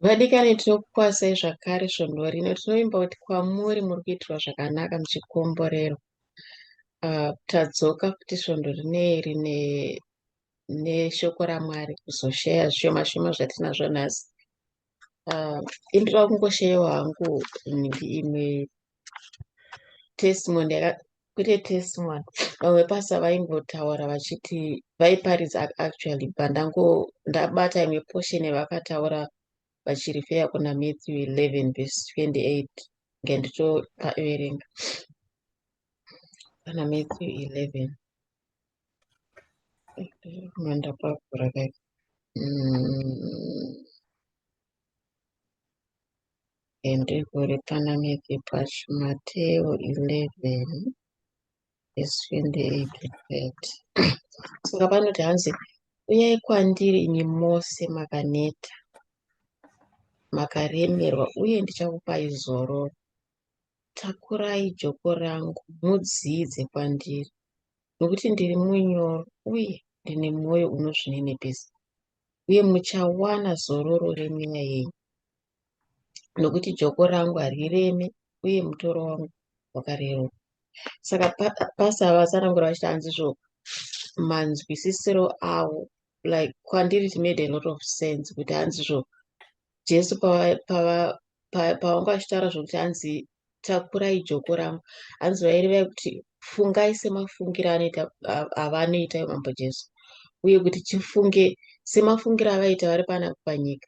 Vadikani, tinokukwazisai zvakare svondo rino. Tinovimba kuti kwamuri muri kuitirwa zvakanaka muchikomborerwa. Tadzoka futi svondo rineri neshoko raMwari kuzosheya zvishoma shoma zvatinazvo nhasi. Inoda kungosheyawo hangu imwe testimony, kwete testimony, vamwe pasa vaingotaura vachiti vaiparidza actually, pandango ndabata imwe portion yavakataura vachirifeya kuna Matthew 11 verse 28. Ngenditopaverenga pana Matthew 11. Mandapavhura kai? Ndivhure pana Matthew pacho, Mateo 11 verse 28 to 30. Saka panoti hanzi, "Uyai kwandiri imi mose makaneta, makaremerwa, uye ndichakupai zororo. Takurai joko rangu mudzidze kwandiri, nokuti ndiri munyoro uye ndine mwoyo unozvininipisa, uye muchawana zororo remweya yenyu, nokuti joko rangu hariremi uye mutoro wangu wakareruka." Saka pasa vatsanangura vachiti hanzizvo manzwisisiro avo, like kwandiri it made a lot of sense kuti hanzizvo Jesu pavanga vachitaura zvokuti hanzi takurai joko rangu, hanzi vairevai kuti fungai semafungiro anoita avanoita Mambo Jesu, uye kuti tifunge semafungiro avaita vari panapa panyika,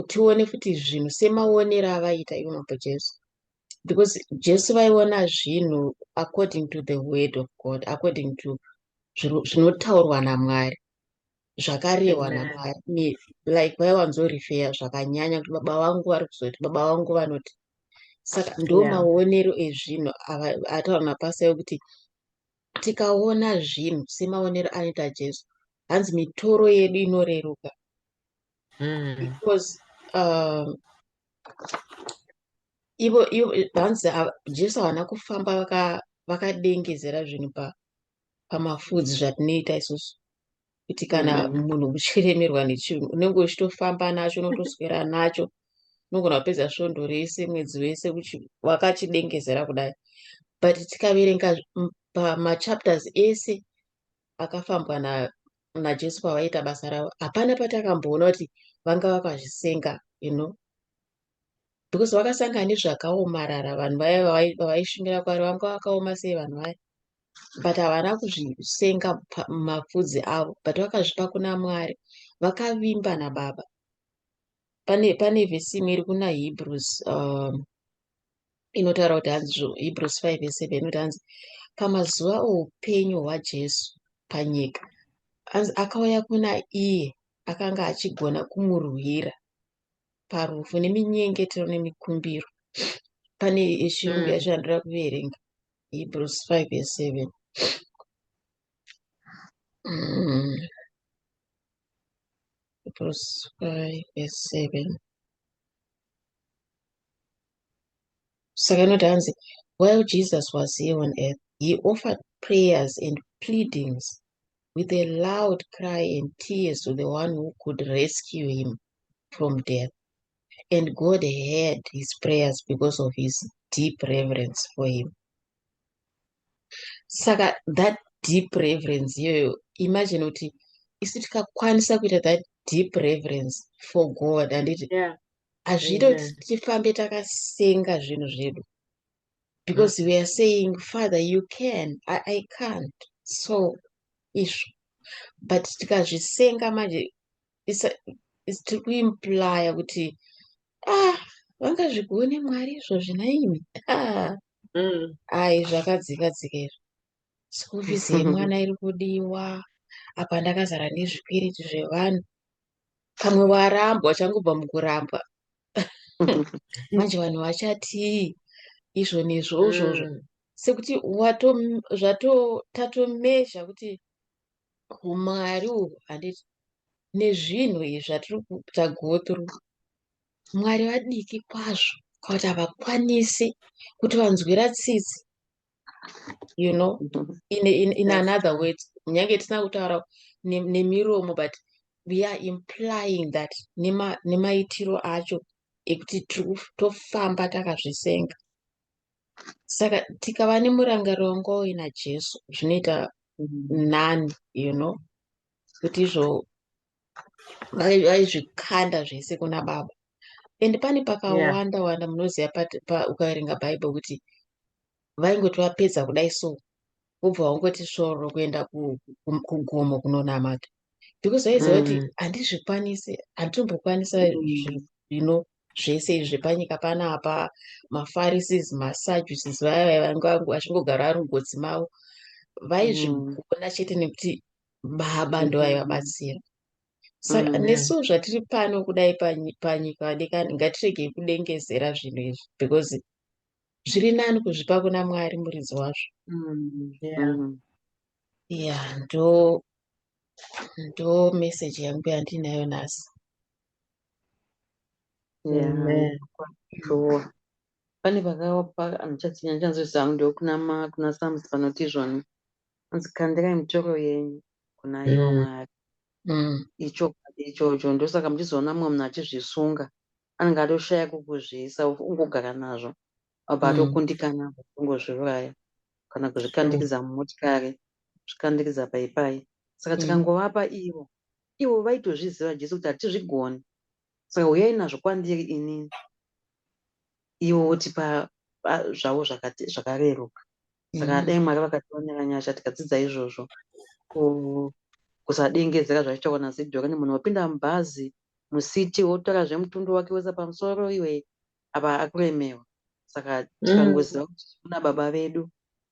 tione futi zvinhu semaonero avaita ivo Mambo Jesu, because Jesu vaiona zvinhu according to the word of God, according to zvinotaurwa naMwari, zvakarehwa naMwari. Like vaiwanzorifeya zvakanyanya kuti baba vangu vari kuzoti, baba vangu vanoti. Saka ndo maonero ezvinhu ataura napasa ekuti tikaona zvinhu semaonero anoita Jesu, hanzi mitoro yedu inoreruka, because ivo hanzi Jesu havana kufamba vakadengezera zvinhu pamafudzi zvatinoita isusu, kuti kana munhu uchiremerwa nechinhu unenge uchitofamba nacho, unotoswera nacho, unogona kupedza svondo rese, mwedzi wese wakachidengezera kudai. But tikaverenga pamachapters ese akafambwa naJesu pavaita basa ravo, hapana patakamboona kuti vanga vakazvisenga, because vakasangana nezvakaomarara. Vanhu vaya vavaishumira kwavari vanga vakaoma sei vanhu vaya, but havana kuzvisenga mafudzi avo, but vakazvipa kuna Mwari, vakavimba naBaba. Pane vhesi imwe iri kuna Hebrews inotaura kuti hanzi, Hebrews 5 verse 7 inoti hanzi pamazuva oupenyu hwaJesu panyika, hanzi akauya kuna iye akanga achigona kumurwira parufu neminyengetero nemikumbiro. Pane yechirungu yacho yandinoda kuverenga, Hebrews 5 verse 7. Hebrews 5 verse 7. Saka inoti hanzi, "While Jesus was here on earth, he offered prayers and pleadings with a loud cry and tears to the one who could rescue him from death, and God heard his prayers because of his deep reverence for him." Saka that deep reverence iyoyo, imagine kuti isu tikakwanisa kuita that deep reverence for God, handiti? Hazviite kuti tifambe takasenga zvinhu zvedu, because we are saying, "Father, you can, I can't." So izvo, but tikazvisenga manje tiri kuimplya kuti, ah, vangazvigone Mwari izvozvi naimi? Ah, ai, zvakadzika dzika izvo. School fees yemwana iri kudiwa apa, ndakazara nezvikwereti zvevanhu. Pamwe warambwa, uchangobva mukurambwa manje, vanhu vachatii izvo nezvozvozvo. Sekuti zvato tatomezha kuti umwari uhu, handiti, nezvinhu izvi zvatiri kuita go through, Mwari vadiki kwazvo kuti havakwanisi kuti vanzwira tsitsi. In That's another true. words, nyange tisina kutaura nemiromo, but We are implying that nemaitiro acho ekuti tofamba takazvisenga. Saka tikava nemurangariro wanga uina Jesu, zvinoita nani kuti izvo vaizvikanda zvese kuna Baba. And pane pakawanda wanda, munoziva, ukaverenga Bhaibheri kuti vaingoti vapedza kudai, so vobva vangoti svoro kuenda kugomo kunonamata, because vaiziva kuti handizvikwanisi, handitombokwanisa zvese izvi zvepanyika panapa. MaPharisees, maSadducees, vaya vanga vachingogara vari mugotsi mavo, vaizvigona chete nekuti Baba ndo vaivabatsira. Saka nesuwo zvatiri pano kudai panyika, vadikani, ngatiregei kudengezera zvinhu izvi, because zviri nani kuzvipa kuna Mwari, muridzi wazvo. Ya, ndo meseji yangu yandinayo nhasi. Yeah, sure. Pane pakapa ndichanzwisa ndokuna kuna Psalms panoti izvoni, anzi, "Kandirai mitoro yenyu kuna ivo Mwari." Ichokwadi ichocho. Ndosaka muchizoona mumwe munhu achizvisunga, anenge atoshaya kukuzviisa, ungogara nazvo, abva atokundikana kungozviuraya kana kuzvikandikidza mumotikari, kuzvikandikidza paipai. Saka tikangovapa ivo, ivo vaitozviziva, Jesu, kuti hatizvigoni, saka uyai nazvo kwandiri inini, ivo votipa zvavo zvakareruka. Saka dai Mwari vakationera nyasha, tikadzidza izvozvo, kusadengezera zvaitaurwa naZidhoreni. Munhu wapinda mubhazi mucity, wotora zvemutundu wake wese pamusoro, iwe apa akuremerwa. Saka tikangoziva kuti kuna Baba vedu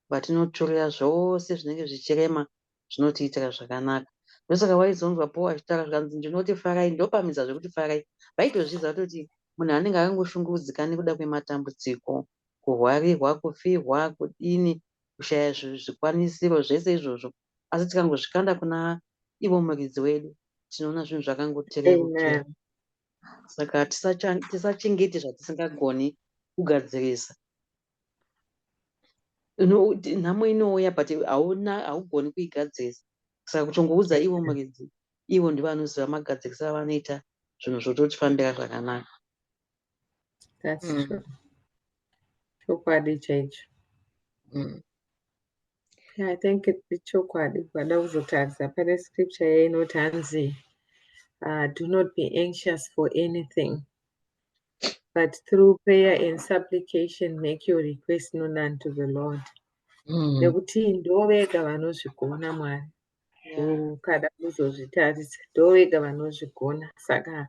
vatinotorera zvose zvinenge zvichirema, zvinotiitira zvakanaka. Ndosaka waizonzwa Paul achitaura zvikanzi, "Ndinoti farai." Ndopamidza zvekuti farai. Vaitozviziva kutoti munhu anenge akangoshungurudzika nekuda kwematambudziko, kurwarirwa, kufirwa, kudini, kushaya zvikwanisiro, zvese izvozvo. Asi tikangozvikanda kuna ivo muridzi wedu, tinoona zvinhu zvakangotirerukira. Amen. Saka tisachengete zvatisingagoni kugadzirisa. Nhamo inouya, but hauna, haugoni kuigadzirisa. Saka kutongoudza ivo muridzi, ivo ndivo vanoziva magadzirisa avanoita zvinhu, zvototifambira zvakanaka. That's true. Chokwadi chaicho. Yeah, I think ichokwadi. Ukada kuzotarisa, pane scripture yainoti hanzi, "Do not be anxious for anything, but through prayer and supplication make your request known unto the Lord." Nekuti ndo vega vanozvigona, Mwari. Ukada kuzozvitarisa, ndo vega vanozvigona. Saka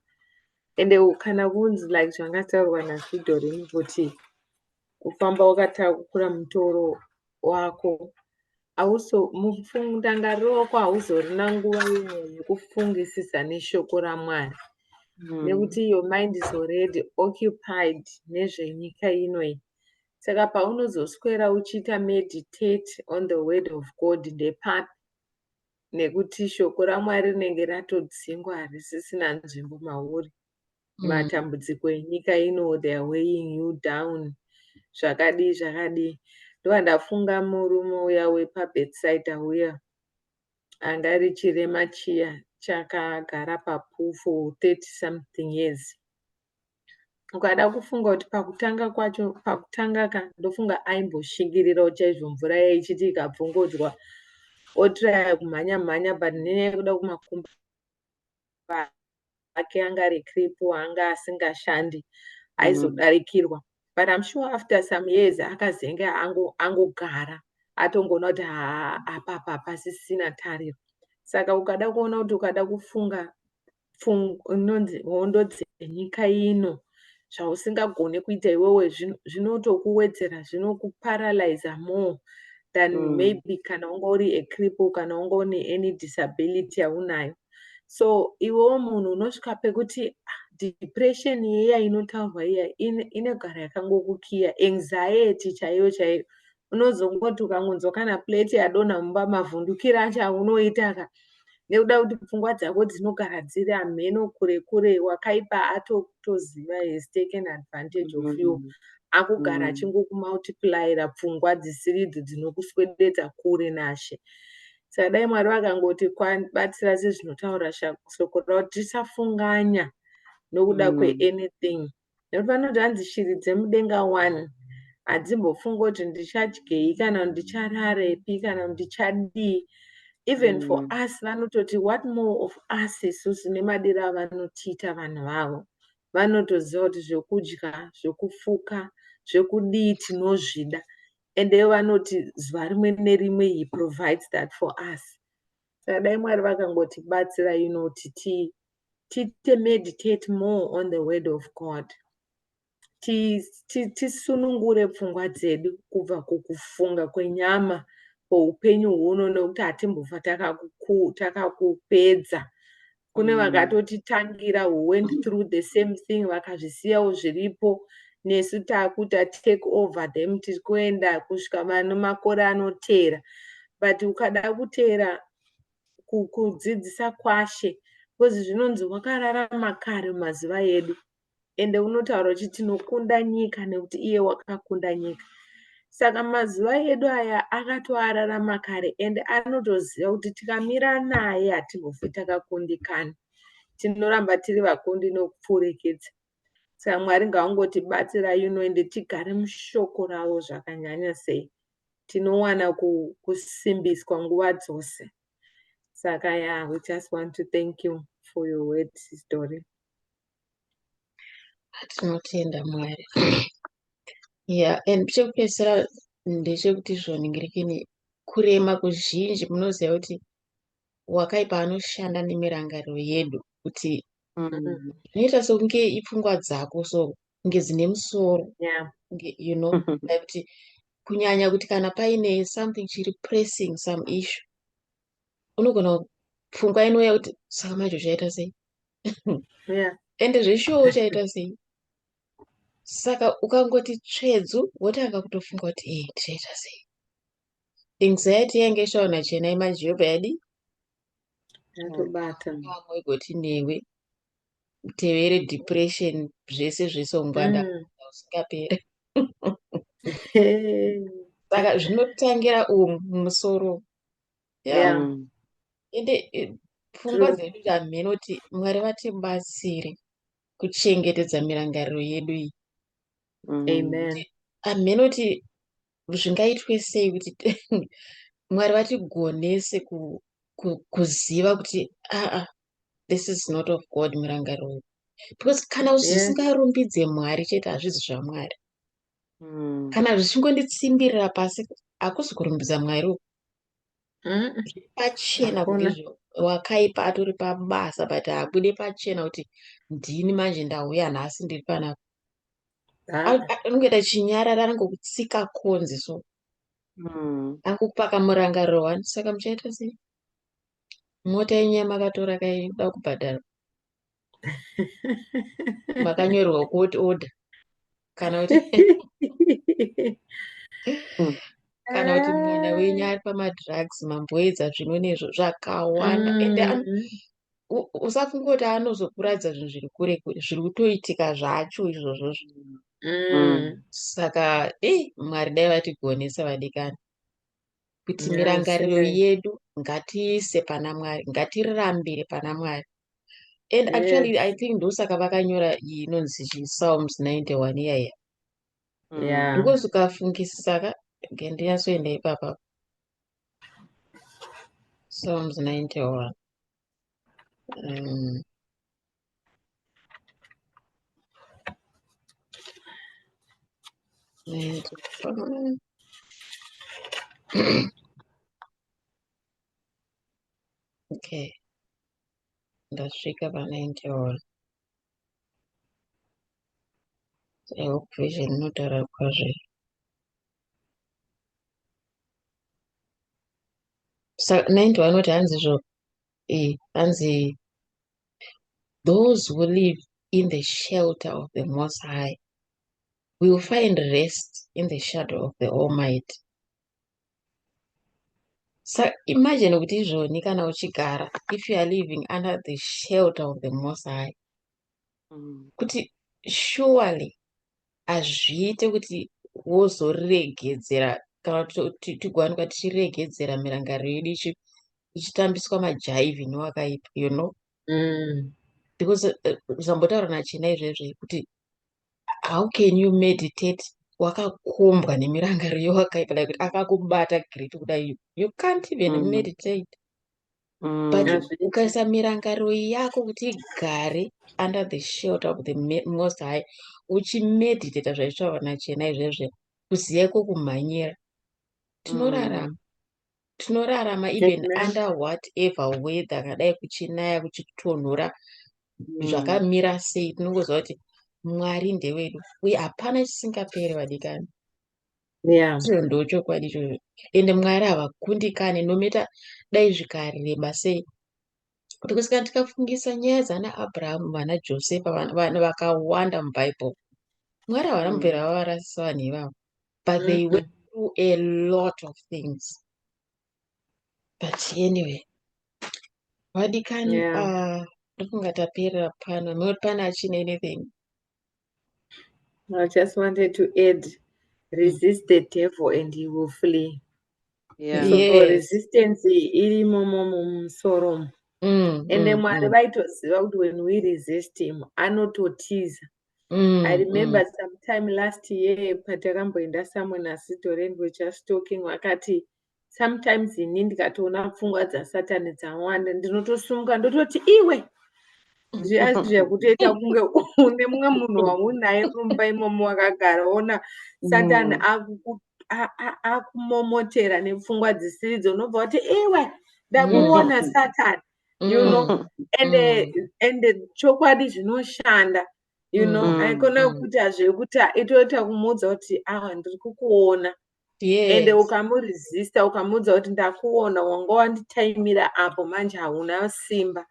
ende kana kunzi, like zvangataurwa naSidorini, kuti kufamba wakatakura mutoro wako, hauso mundangariro wako hauzorina nguva imwe yekufungisisa neshoko raMwari, nekuti your mind is already occupied nezvenyika inoyi. Saka paunozoswera uchiita meditate on the word of God, ndepapi? Nekuti shoko raMwari rinenge ratodzingwa, harisisina nzvimbo mauri. Matambudziko enyika ino, they are weighing you down, zvakadii zvakadii. Ndobva ndafunga murume uya wepaBethsaida uya, anga ari chirema chiya chakagara papool for 30 something years. Ukada kufunga kuti pakutanga kwacho, pakutanga ka, ndofunga aimboshingirirawo chaizvo mvura yaichiti ikabvongodzwa, otraya kumhanya mhanya, but nenyaya yekuda kumakumbo ake anga ari cripple, anga asingashandi, aizodarikirwa. But I'm sure after some years akazenge angogara, atongoona kuti haa, apapa hapasisina tariro. Saka ukada kuona kuti ukada kufunga inonzi hondo dzenyika ino, zvausingagoni kuita iwewe, zvinotokuwedzera, zvinokuparalyza more than maybe kana wanga uri a cripple, kana wanga une any disability yaunayo. So iwewo munhu unosvika pekuti depression iya inotaurwa iya inogara yakangokukiya, anxiety chaiyo chaiyo. Unozongoti ukangonzwa kana plate yadonha mumba, mavhundukiro acho aunoita ka, nekuda kuti pfungwa dzako dzinogara dziri hamheno kure kure. Wakaipa atotoziva, has taken advantage of you, akugara achingokumultiplyira pfungwa dzisiridzo dzinokuswededza kure naShe. Saka dai Mwari vakangotibatsira sezvinotaura shoko ravo, tisafunganya nokuda kweanything. Nekuti vanoti hanzi shiri dzemudenga one hadzimbofunga kuti ndichadyei kana kuti ndichararepi kana kuti ndichadii. Even for us vanototi what more of us isusu nemadiro avanotiita vanhu vavo. Vanotoziva kuti zvekudya, zvekufuka, zvekudii tinozvida. Ende vanoti zuva rimwe nerimwe he provides that for us. Saka dai Mwari vakangotibatsira kuti tiite meditate more on the word of God. Tisunungure pfungwa dzedu kubva kukufunga kwenyama kweupenyu huno, nekuti hatimbofa takakupedza. Kune vakatotitangira who went through the same thing, vakazvisiyawo zviripo, nesu takuita take over them, tiri kuenda kusvika vane makore anoteera. But ukada kuteera kudzidzisa kwaShe, because zvinonzi wakararama kare mumazuva edu, ende unotaura kuti tinokunda nyika nekuti iye wakakunda nyika. Saka mazuva edu aya akatoararama kare, ende anotoziva kuti tikamira naye hatimbofi takakundikana, tinoramba tiri vakundi nokupfuurikidza. Saka Mwari ngavangotibatsira ende tigare mushoko ravo zvakanyanya sei, tinowana kusimbiswa nguva dzose. Saka yeah, we just want to thank you for your word, Sister. Tinotenda Mwari. Yeah, and chekupedzisira ndechekuti zvoningirikini kurema kuzhinji, munoziva kuti wakaipa anoshanda nemirangariro yedu, kuti zvinoita sekunge ipfungwa dzako, so kunge dzine musoro, like kuti kunyanya kuti kana paine something chiri pressing, some issue, unogona pfungwa inouya kuti saka manje uchaita sei? Ende zveshuwa uchaita sei? Saka ukangoti tsvedzu, wotanga kutofunga kuti e ndichaita sei? Anxiety yange ishaona chena, manje yobva yadi Yatobata. Vamwe igoti newe tevere depression, zvese zvese, ungwanda usingaperi. Saka zvinotangira umu mumusoro. Ende pfungwa dzedu hamheno kuti Mwari vatibatsire kuchengetedza mirangariro yedu iyi. Amen. Hamheno kuti zvingaitwe sei kuti Mwari vatigonese kuziva kuti aa, this is not of God, mirangariro iyi, because kana zvisingarumbidze Mwari chete, hazvizi zvaMwari. Kana zvichingonditsimbirira pasi, hakusi kurumbidza Mwari uku. Pachena kuti Hakuna. Wakaipa atori pabasa, but habude pachena kuti ndini manje ndauya nhasi ndiri panapa. Anongoita chinyarara, anongokutsika konzi so angokupa kamurangariro one. Saka muchaita sei? Mota yenyu yamakatora kaida kubhadharwa, makanyorerwa court order, kana kuti mwana wenyu ari pamadrugs, mamboedza zvimwe nezvo zvakawanda, ende usafunga kuti anozokuratidza zvinhu zviri kure kure, zviri kutoitika zvacho izvozvozvo. Saka ei, Mwari dai vatigonesa, vadikani, kuti mirangariro zvisingaiti. Yedu ngatiise pana Mwari, ngatirambire pana Mwari. And actually I think ndosaka vakanyora iyi inonzi Psalms 91 iyaya, because ukafungisisa ka, ngendinyasoenda ipapa, Psalms 91, 91. Okay, ndasvika pa91. I hope vision inotaura kwazvo. Saka 91 kuti hanzi zvo hanzi, "Those who live in the shelter of the Most High will find rest in the shadow of the Almighty." So imagine kuti izvoni kana uchigara, if you are living under the shelter of the Most High, kuti surely hazviite kuti wozoregedzera kana kuti tigowanikwa tichiregedzera mirangariro yedu. Uchitambiswa majaivhi newakaipa. Because zvambotaura nachena izvezvi kuti how can you meditate wakakombwa nemirangariro yewakaipa, like kuti akakubata grip kudai, you can't even meditate. But Hazviiti. Ukaisa mirangariro yako kuti igare under the shelter of the Most High, uchimeditata zvaitaurwa nachena izvezvi, kuziva iko kumhanyira, tinorarama, tinorarama even Amen. Under whatever weather, kadai kuchinaya, kuchitonhora, zvakamira sei, tinongoziva kuti Mwari ndewedu uye hapana chisingaperi, vadikani. Izvo ndo chokwadi ichocho, ende Mwari havakundikani no matter dai zvikareba sei, because kana tikafungisa nyaya dzana Abrahamu, vana Josefa, vanhu vakawanda muBhaibheri, Mwari havana mubvira vavarasisa vanhu ivavo, but they went through a lot of things. But anyway, vadikani, ndofunga taperera pano. Noti pane achine anything? I just wanted to add, resist the devil and he will flee. So resistance irimo mumusoro umu. Ende Mwari vaitoziva kuti when we resist him, anototiza. I remember sometime last year patakamboenda somewhere naSister and we just talking, vakati sometimes ini ndikatoona pfungwa dzaSatani dzawanda, ndinotosumuka ndototi, "Iwe," zviya zvekutoita kunge une mumwe munhu waunaye mumba imomo wakagara, ona Satani akumomotera nepfungwa dzisiridzo, unobva kuti, "Iwe, ndakuona, Satani." And chokwadi zvinoshanda. Aikona kuita zvekuti itoita kumuudza kuti, "Awa, ndiri kukuona." Ende ukamuresista, ukamuudza kuti, "Ndakuona, wanga wanditaimira apo, manje hauna simba."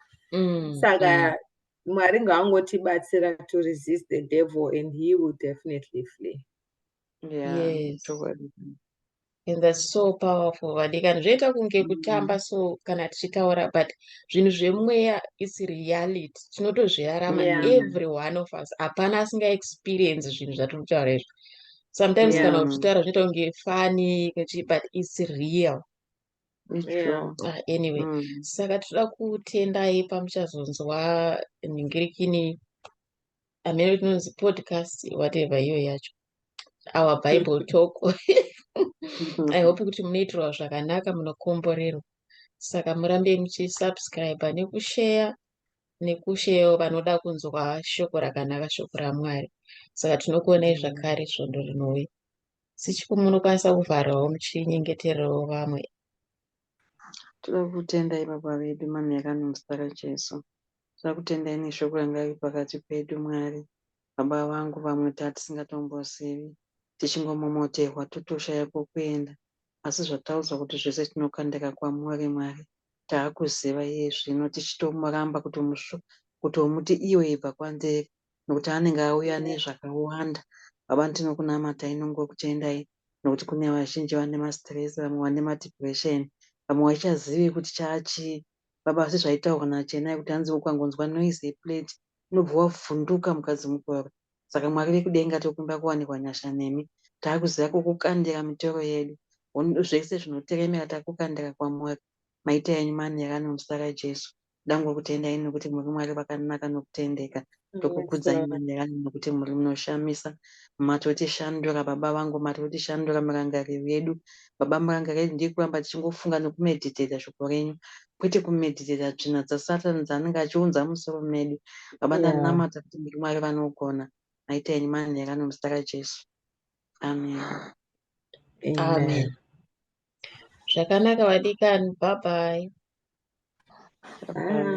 Saka Mwari ngaangotibatsira to resist the devil and he will definitely flee. Yeah, chokwadi. And that's so powerful, vadikani. Zvinoita kunge kutamba so kana tichitaura, but zvinhu zvemweya is reality, tinotozvirarama. Every one of us, hapana asingaexperience zvinhu zvatiri kutaura izvi. Sometimes kana uchitaura zvinoita kunge funny, but it's real. It's true. Anyway, saka toda kutendai pamuchazonzwa nhingirikini amene tinonzi podcast, whatever iyo yacho, our Bible talk. I hope kuti munoitirwa zvakanaka, munokomborerwa. Saka murambe muchisubscribe nekushare, nekusharewo vanoda kunzwa shoko rakanaka, shoko raMwari. Saka tinokuonai zvakare svondo rinouya. Sichipo, munokwanisa kuvharawo muchinyengetererawo vamwe. Toda kutendai, Baba vedu, manheru ano muzita raJesu. Toda kutendai neshoko ranga riri pakati pedu, Mwari. Baba vangu, vamwe tatisingatombozivi, tichingomomoterwa totoshaya kwokuenda. Asi zvataudzwa kuti zvese tinokandira kwamuri, Mwari. Taakuziva iye zvino tichitomuramba kutomuti, "Iwe, ibva kwandiri," nokuti anenge auya nezvakawanda. Baba, ndinokunamatai nongokutendai nokuti kune vazhinji vane mastress, vamwe vane madepression, vamwe vachazivi kuti chaachii. Baba, sezvaitaurwa naChenai kuti hanzi ukangonzwa noise yeplate unobva wavhunduka, mukadzi mukuru. Saka Mwari vekudenga, tokumba kuwanikwa nyasha nemi. Taakuziva kukukandira mitoro yedu, zvese zvinotiremera takukandira kwamuri. Maita enyu manheru ano muzita raJesu. Dangokutendai nokuti muri Mwari vakanaka nokutendeka. Tokukudzai manheru ano nokuti muri munoshamisa. Matotishandura, Baba vangu, matotishandura mirangariro yedu. Baba, mirangariro yedu ndeyekuramba tichingofunga nokumedhiteta shoko renyu, kwete kumedhiteta tsvina dzaSatani dzaanenge achiunza musoro medu. Baba, ndanamata kuti muri Mwari vanogona. Maita enyu manheru ano muzita raJesu. Amen. Amen. Zvakanaka, vadikani. Bye bye. Bye.